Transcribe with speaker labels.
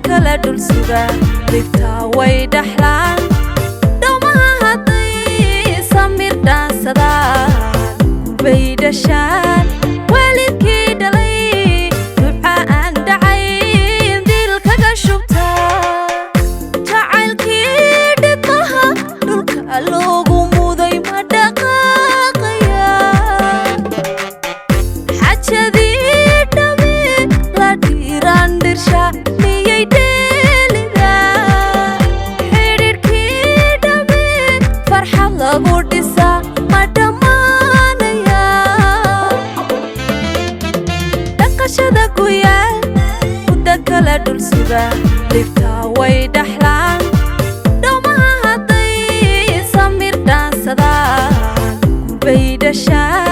Speaker 1: Kala dhul suga dhibtaa way dhaxlaan. Dhowmaha hadday samir dhaansadaan, gulbay dhashaan. Waalidkii dhalay duca aan dhacayn dil kaga shubtaa. Jacaylkii dhibmaha dhulka loogu muday ma dhaqaaqaya. Xajadii dhami la dhiiraan dhirsha miyay dheelidaa? Xidhiidhkii dhami farxad lagu dhisaa ma dhammaanaya? Dhaqashada ku yaal muddo kala dhul suga dhibtaa way dhaxlaan. Dhowmaha hadday samir dhaansadaan, gulbay dhashaan.